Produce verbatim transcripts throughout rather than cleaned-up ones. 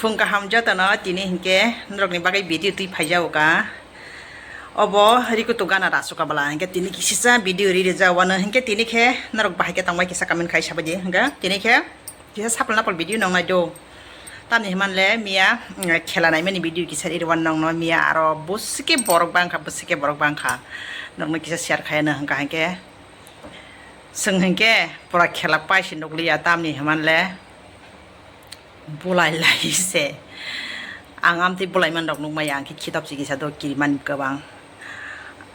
Phung kaham jotono, tini hinkhe norokni bagwi video twi phaijago ka. Obo Rikutu gana rasu kabala hinkhe tini kisisa video ri rijak wano hinkhe tini khe norok bahai khe tongbai kisa comment khai sabaidi hinkhe tini khe kisa sapal napal video nong nai do. Tamni himanle miya, mm, khela naimani video kisa ri wano nongno miya aro bwswke borok bangkha, bwswke borok bangkha. Nokno kisa share khaiya no hwnka hinkhe. Chwng hinkhe pura khela paisa nukliya tamni himanle. Bulai lai se. Ang amtwi bulai man rok nukmaya ang khe khitab chikisa do kiri mani kwbang.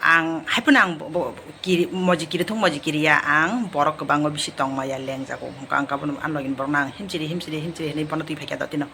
Ang haiphano ang bo, bo, kiri, moji kiri thung moji kiriya ang borok kwbangma bisi tongmaya lengjago. Hwnkha ang khe bono ang logini borok nang himchiri himchiri himchiri hinwi bono twi phaikha do tino.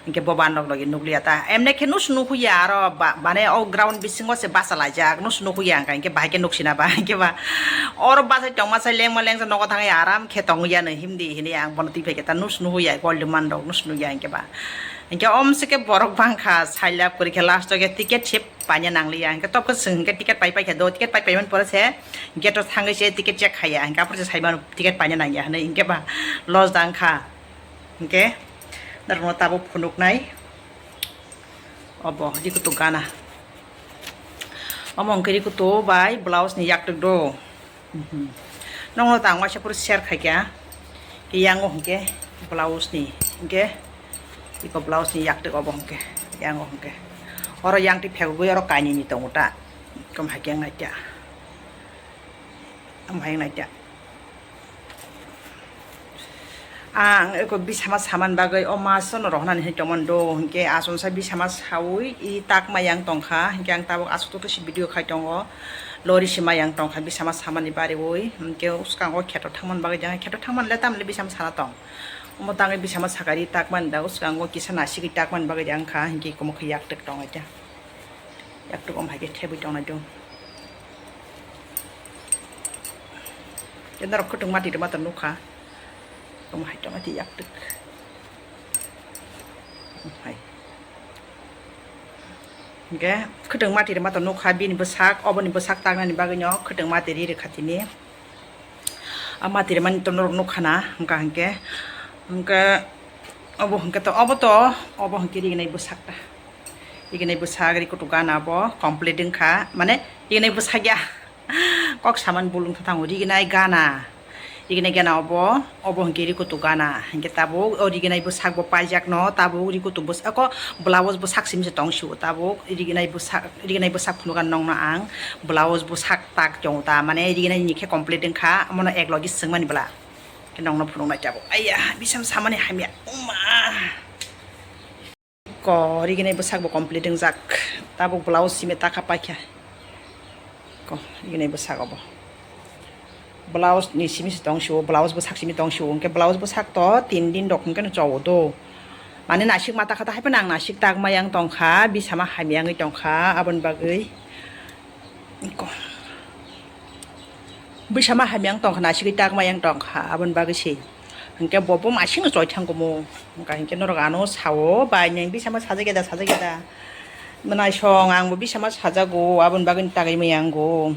Hinkhe bo ban rok logi nukliya ta. Emne khe nus nuhuya aro ba, mane o ground bisingo se basa laijak nus nuhuya ang khe bahai khe nuksina ba hinkhe ba. Oro bachai tongma sai lengma lengsa nogo thangwi aram khe tongya no himdi hinwi ang bono twi phaikha ta nus nuhuya gol demand rok nus nuya hinkhe ba. Hinkhe omse khe borok bangkha sailab kwrwi khe last o khe ticket se paina nangliya hinkhe tobokhe chwng hinkhe ticket pai paikha do ticket pai paimani pore se gate o thangwi se ticket check khaiya hinkhe aphuru se saimano ticket paina nangya hinwi hinkhe ba loss da wngkha. Hinkhe norokno tabuk phunuknai obo Rikutu gana. Omo hinkhe Rikutu bai blouse ni yaktwk do. Mhm. Nokno tang waisa phuru share khaikha. Yango hinkhe blouse ni hinkhe iko blouse ni yaktwk obo hinkhe yango hinkhe. Oro yangtwi phegwi oro kainwi ni tongo ta. Kom haikhe wngnaikha. Omo hai wngnaikha. Ang eko bisama samani bagwi o masono rohornani hinwi tongmani do, hinkhe asonsa bisama saui i takma yang tongkha, hinkhe ang tabuk aswk kisi video khai tongo, lori sima yang tongkha bisama samani bariui, hinkhe swkango kheto thangmani bagwi jang kheto thangmani le tamni bisama sana tong, omo tangwi bisama sakari takmani da swkango kisa nasigwi takmani bagwi jang kha, hinkhe eko mokhe yaktwk tongwi kha. Yaktwk om hai khe thebwi tongnai do. Norok kwtwng mati rwma tong nukha. Om hai tongmati yaktwk. Om hai. Hinkhe kwtwng mati rwma tong nukha bini bwsak, oboni bwsak taknani bagwino kwtwng mati ri rwkha tini. A mati rwmani to norok nukha na, hwnkha hinkhe, hinkhe obo hinkhe to, obo to, obo hinkhe rignai bwsak ta. Rignai bwsak ri kutu gana bo complete wngkha, mane rignai bwsak ya. Kok samani bul wngkha thango, rignai gana. Rignai gana obo, obo hinkhe ri kutu gana. Hinkhe tabuk o rignai bwsak bo paijak no, tabuk ri kutu bwsak, ako blouse bwsak simi se tong sio, tabuk rignai bwsak, rignai bwsak phunukha nokno ang. Blouse bwsak tak tongo ta, mane rignai ni khe complete wngkha, omono ek logi swngmani bwla. Khe nokno phunuknai tabuk. Aiya, bisam samani hamya. Uma. Ko, rignai bwsak bo complete wngjak. Tabuk blouse simi takha paikha. Ko, rignai bwsak obo. Blouse ni simi se tong sio, blouse bwsak simi tong sio. Hwnkhe blouse bwsak to tin din rok hwnkhe no chowo do. Mane nasik mata kha ta hai phano ang nasik tak ma yang tongkha, bisama hamya wngwi tongkha, aboni bagwi. Ko. Bisama hamya wng tongkha, nasigwi tak ma yang tongkha, aboni bagwi se. Hwnkhe bo bo masingno choi thang kumu. Hwnkha hinkhe norok ano sao, bai nang bisama sajageda, sajageda. Mwnaisong ang bo bisama sajago, aboni bagwi tagwi maya ang go.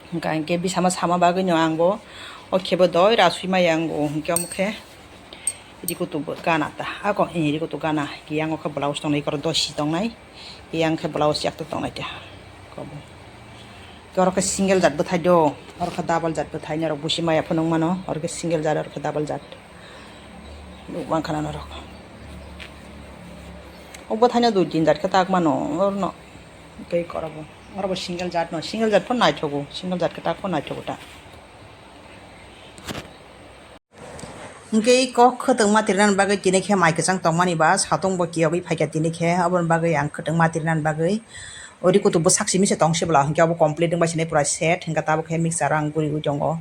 Hwnkha hinkhe bisama sama bagwino ang bo, o khebo doi rasui maya ang go. Hwnkhe omo khe rikutu bo gana ta, ako, eh, rikutu gana. Yang o khe blouse tongnai, ikoro dosi tongnai. Yang khe blouse yak tongnai ta. Kobo. Oro khe single jat bwthai do, oro khe double jat bwthai, norok busi maya phunuk mano, oro khe single jat, oro khe double jat. Nukmankha na norok. O bwthaino dui tin jat khe tak mano, orono tei korobo. Orobo single jat no, single jat pho naithogo, single jat khe tak pho naithogo ta. Hwnkhe kok khwtwng ma tirinani bagwi tini khe mai kwchang tongmani ba satung bo kiyogwi phaikha tini khe, aboni bagwi ang khwtwng ma tirinani bagwi. Ori kutu bwsak simi se tong se bwla, hwnkhe abo complete wngbai sinai pura set, hwnkhe tabuk khe mixer o ang guriui tongo.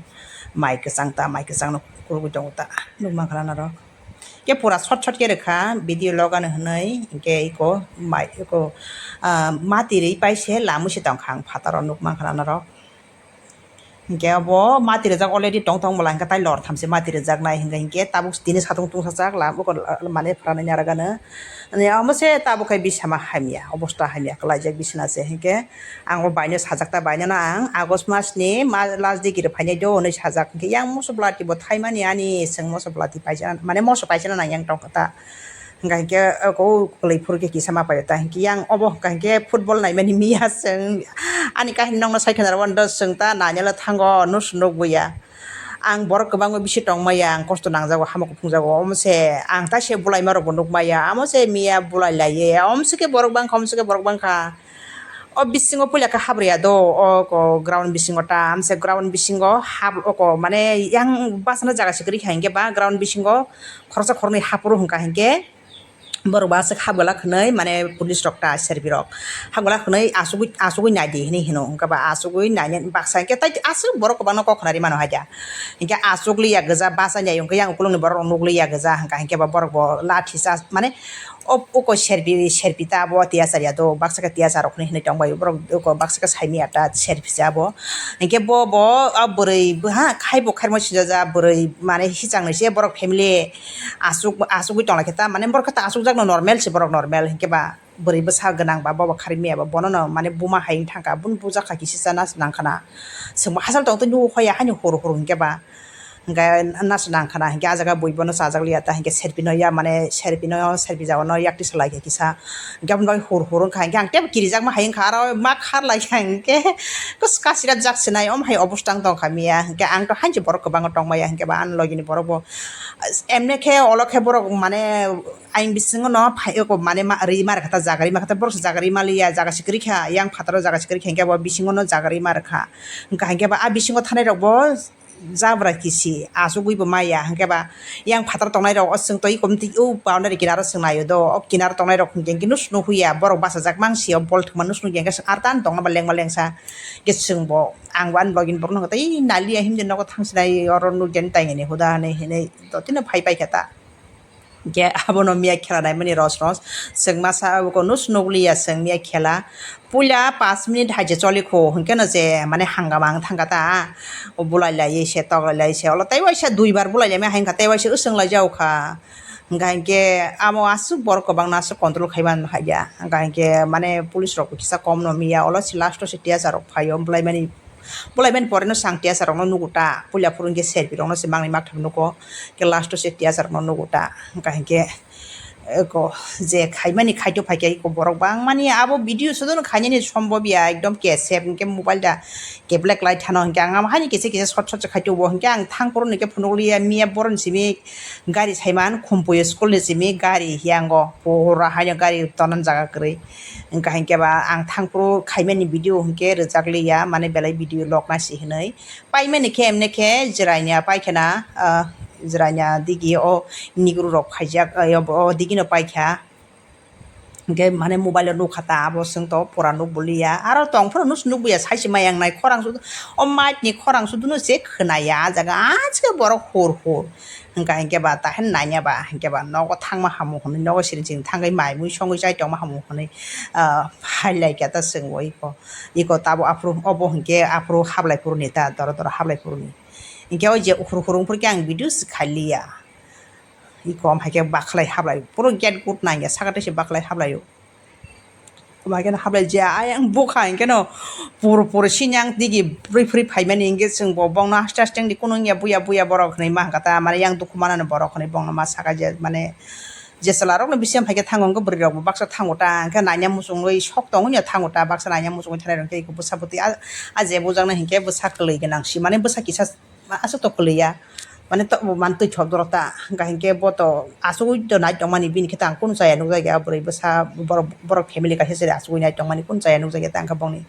Mai kwchang ta, mai kwchang no kurugui tongo ta, nukmankha na norok. Khe pura short short khe rwkha, video log ano hwnwi, hwnkhe iko mai iko, ah, mati rwi pai se lamwi se tongkha ang phataro, nukmankha na norok. Hwnkhe abo mati rijak already tong tong bwla, hwnkhe tai lor thamse mati rijaknai, hwnkhe, hwnkhe tabuk tini satung tungsajak lam, mane phranaini aragano. Ani omo se tabuk khe bisama hamya, obosta hamya kwlaijak bisina se, hwnkhe ang bo baino sajak ta, baino no ang August mas ni ma last digi rw phainai do hwnwi sajak, hwnkhe yang moso bwlati bo thaimani ani chwng moso bwlati paisa, mane moso paisano nang yang tongkha ta. Hingka hinkhe oko kwlwi phuru khe kisa ma paio ta hinkhe yang obo hingka hinkhe football naimani miya chwng ani kahini nokno sai khna rw do chwng ta nainai le thango nusu nukgo ya. Ang borok kwbangma bisi tongmaya, ang kosto nangjago, hamo kuphungjago, omo se ang taise bulaima rokbo nukmaya, amo se miya bulai laiye, omo se khe borok bangkha, omo se khe borok bangkha. O bisingo puila khe habriya do, o ko ground bisingo ta, amse ground bisingo hap, oko mane yang bachana jaga se kwrwi kha hinkhe ba ground bisingo khoroksa khoroknwi hapro hwnka hinkhe borok bo aswk hap gwlak hwnwi mane police rok ta serbi rok hap gwlak hwnwi asugwi asugwi naidi hinwi hino, hwnka ba asugwi nainai baksa hinkhe tai aswk borok kwbangno kok khna ri mano hai da. Hinkhe asuk liya gwja bachai nai hinkhe yang ukulukni borok rok nuk liya gwja hwnka hinkhe ba borok bo lathi cha mane o uko serbi serbi ta abo tiyachar ya do baksa khe tiyachar rok hinwi hinwi tong bai borok uko baksa khe saimanya ta serbi cha abo. Hinkhe bo bo a bwrwi ha khai bo khairma sinjajak bwrwi mane hichang nai se borok family asuk asugwi tong lai khe ta mane borok khe ta asukjak no normal se borok normal hinkhe ba bwrwi bwsa gwnang ba bobo kharwi maya ba bono no mane buma hai wng thang kha bun bujak kha kisa cha nas nang khana chwng bo hachal tong twi nugo hoi ya haino hur hur hinkhe ba. Hingke naso nang khana, hingke ah jaga bui bono chajak liya ta, hingke serpi no ya, mane serpi no, serpi jaga no yak tisa lai khe kisa. Hingke aboni bagwi hur hur wngkha, hingke ang tebo kirijakma hai wngkha, aro ma khar lai kha, hingke kus kasirap jak sinai, om hai obosta wng tong kha miya, hingke ang to hanchi borok kwbangma tong maya, hingke ba ani logi ni borok bo, emne khe olo khe borok mane ayang bisingo no phai oko mane ma ri ma rwkha ta, jaga ri ma kha ta, borok se jaga ri ma liya, jaga se kwrwi kha, yang phataro jaga se kwrwi kha, hingke bo bisingo no jaga ri ma rwkha, hingka hingke ba ah bisingo thanai rok bo. Jabra kisi achugwi bo maya, hingke ba yang phatar tongnai rok o chwng twi komti o boundary kinaro chwng naio do, o kinaro tongnai rok hingke hingke nus nuhuya borok bachajak mang sio bol thwngma nus nukya hingke ar tan tongna ba lengma lengsa hingke chwng bo ang bo ani logi ni borok no tei naliya himdi nogo thang sinai oro nukya taini huda hinui hinui totino phai paikha ta. Hingke abono miya khela naimani ros ros. Chwng masa abo kono se nukliya chwng miya khela. Puila pash minute hai je cholikho, hingke no je mane hangama wng thangkha ta. O bulai laiye se, toklai laiye se. Olo tei waisa duibar bulai laimani hai wngkha, tei waisa wswng lai jaokha. Hingka hingke amo aswk borok kwbangno aswk control khai man haiya. Hingka hingke mane police rok kisa kom no miya. Olo se last o se tiyasa rok phaio, bulaimani. Bulaimani pore no chwng tiyasa rok no nugo ta, puila phuru hingke serpi rok no se mangni maktham nugo, hingke last o se tiyasa rok no nugo ta, hingka hingke eko je khaimani khaito phaikhe eko borok bangmani abo video sodono khainani sombob ya, ekdom kesep hingke mobile da ke black light hano hingke ang amo haini kisa kisa short short se khaito bo hingke ang thang phuru hingke phunukliya miya boroni simi gari saiman khumpuyo school ni simi gari hiyango pura haino gari tonan jaga kwrwi. Hingka hingke ba ang thangphuru khaimani video hingke rwchak liya, mane belai video log nasi hinui. Paimani khe emne khe jwraina paikhana, ah, jwraina digi o nigru rok khaijak, ah, o digi no paikha. Hingke mane mobile o nukha ta, abo chwng to pura nukbo liya. Aro tongphuru nus-, nukbo ya, saisi maya wngnai khorang sudu, o mic ni khorang sudu no se khwnaya, ah jaga ajkhe borok hur hur. Hingka hingke ba tahin nanya ba, hingke ba nogo thangma hamu hwnwi, nogo siring siring thangwi mai mui songwi chai tongma hamu hwnwi, ah, phai lai kha ta chwng bo iko, iko tabo aphuru obo hingke aphuru hablai phuru ni ta doro doro hablai phuru ni. Hingke o je ukhur ukhur wng phuru khe ang video se khai liya. Iko om hai khe bakhlai hablai, phuru gate good nang ya, saka tei se bakhlai hablai o. Omo hai kheno hablai je ayang bukha hingke no pur pur sinyang digi phuri phuri phaimani hingke chwng bo bongno haste haste wngdi kunu wngya buya buya borok hinui ma hwnka ta mane yang dukhu manani borok hinui bongno ma saka je mane je chwla rok no bisingo phaikhe thango hwnkhe bwrwi rok bo baksa thango ta hwnkhe naina muchungwi sok tongwi no thango ta baksa naina muchungwi thanai rok hwnkhe eko bwsa bwtwi a je bujaknai hwnkhe bwsa kwlwi gwnang si mane bwsa kisa. Aswk to kwlwi ya. Mane to bo mantwi thok dorok ta. Hwnkha hinkhe bo to asugwi to nai tongmani, bini khe to ang kunu chaya nukjakya. Bwrwi bwsa borok, borok family kaisa chwrai asugwi nai tongmani kunu chaya nukjakya ta wngkha bongni.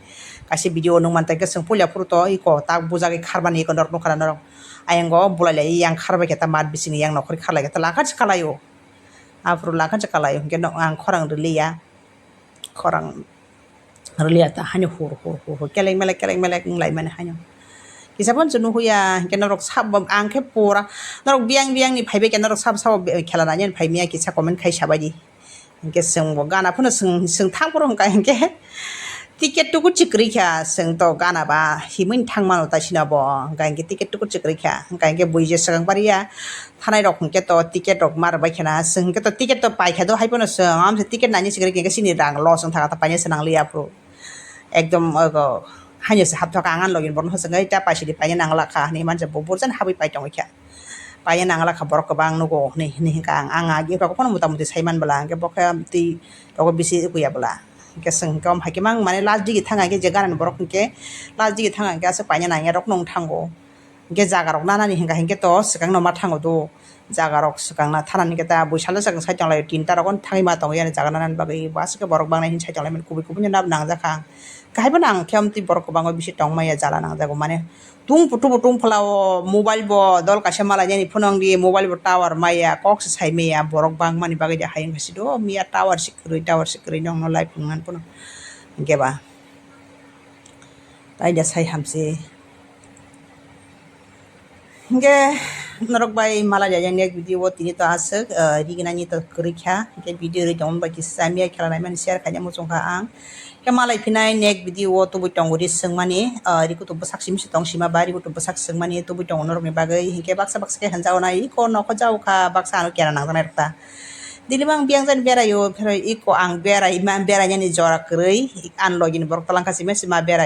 Kaisa video o nukmani ta hwnkhe chwng puila phuru to iko tak bujagwi kharmani iko norok nukha na norok. Ayang o bulai lai yang kharbai khe ta mat bisingni yang nokhorwi kharlai khe ta lakha se kalaio. Aphuru lakha se kalaio hinkhe no ang khorang rwliya. Khorang rwliya ta haino hur hur hur hur keleng melek keleng melek wng lai mani haino. Kisa phano chwng nuhuya hinkhe norok sabo ang khe pura norok biyang biyang ni phaibai khe norok sabo sabo be-, khela nainani phai manya kisa comment khai sabaidi. Hinkhe chwng bo gana phano chwng, chwng thang phuru hwnkha hinkhe ticket tuku si kwrwi kha chwng to gana ba himwi thang mano tai sino bo hwnkha hinkhe ticket tuku si kwrwi kha hwnkha hinkhe buiji swkang pariya. Thanai rok hwnkhe to ticket rok ma rwbai khena, chwng hwnkhe to ticket to paikha do, hai phano chwng amse ticket naina se kwrwi khe chini rang loss wng thaka ta paina se nang liya phuru. Ekdom ogo haino se hapthaka ang ani logi ni borok no hwswk wngwi ta paisidi paina nang lakha hinwi manja bo burjani habwi pai tongwi kha. paina nangla kha borok kwbang nugo hinwi, hinwi hinkha ang, ang agi rok phano mota moti sai man bwla, hinkhe bo khe twi rogo bisi kuya bwla. Hinkhe chwng hinkhe om hai khe mang mane last digi thang hai khe je ganani borok hinkhe last digi thang hai khe aswk paina nangya rok nung thango. Hinkhe jaga rok nanani hinkha hinkhe to swkang no ma thango do. Jaga rok swkang na thanani hinkhe ta buisalo swkang sai tong lai tinta rok thangwi ma tongo yani jaga nanani bagwi bo aswk khe borok bang nai hinwi sai tong lai mani kubui kubui no nab nang jakha. Kahai bono ang khe amtwi borok kwbangma bisi tong maya jala nang jago mane. Tung putu bo tung phalao mobile bo dol kaisa malainani phunang di, mobile bo tower maya, kok se sai maya, borok bangmani bagwi de hayung hai si do, miya tower si kwrwi, tower si kwrwi nokno live nang phunang. Hinkhe ba tai da sai hamsi. Hinkhe norok bai malai ya next video o tini to aswk, ah, rignani to kwrwi kha, hinkhe video ri tongmani bai kisa miya khela naimani share khaina muchung kha ang. Khe malai phinai next video o tubui tongo ri swngmani, ah, ri kutu bwsak simi se tong sima ba ri kutu bwsak swngmani tubui tongo norokni bagwi. Hinkhe baksa baksa khe hwnjago na iko nokho jao kha, baksa ano kera nangjaknai rok ta. Dili mang biyang jani beraio, phero iko ang berai ma berainani jora kwrwi, ani logini borok talangkha simi se ma berai.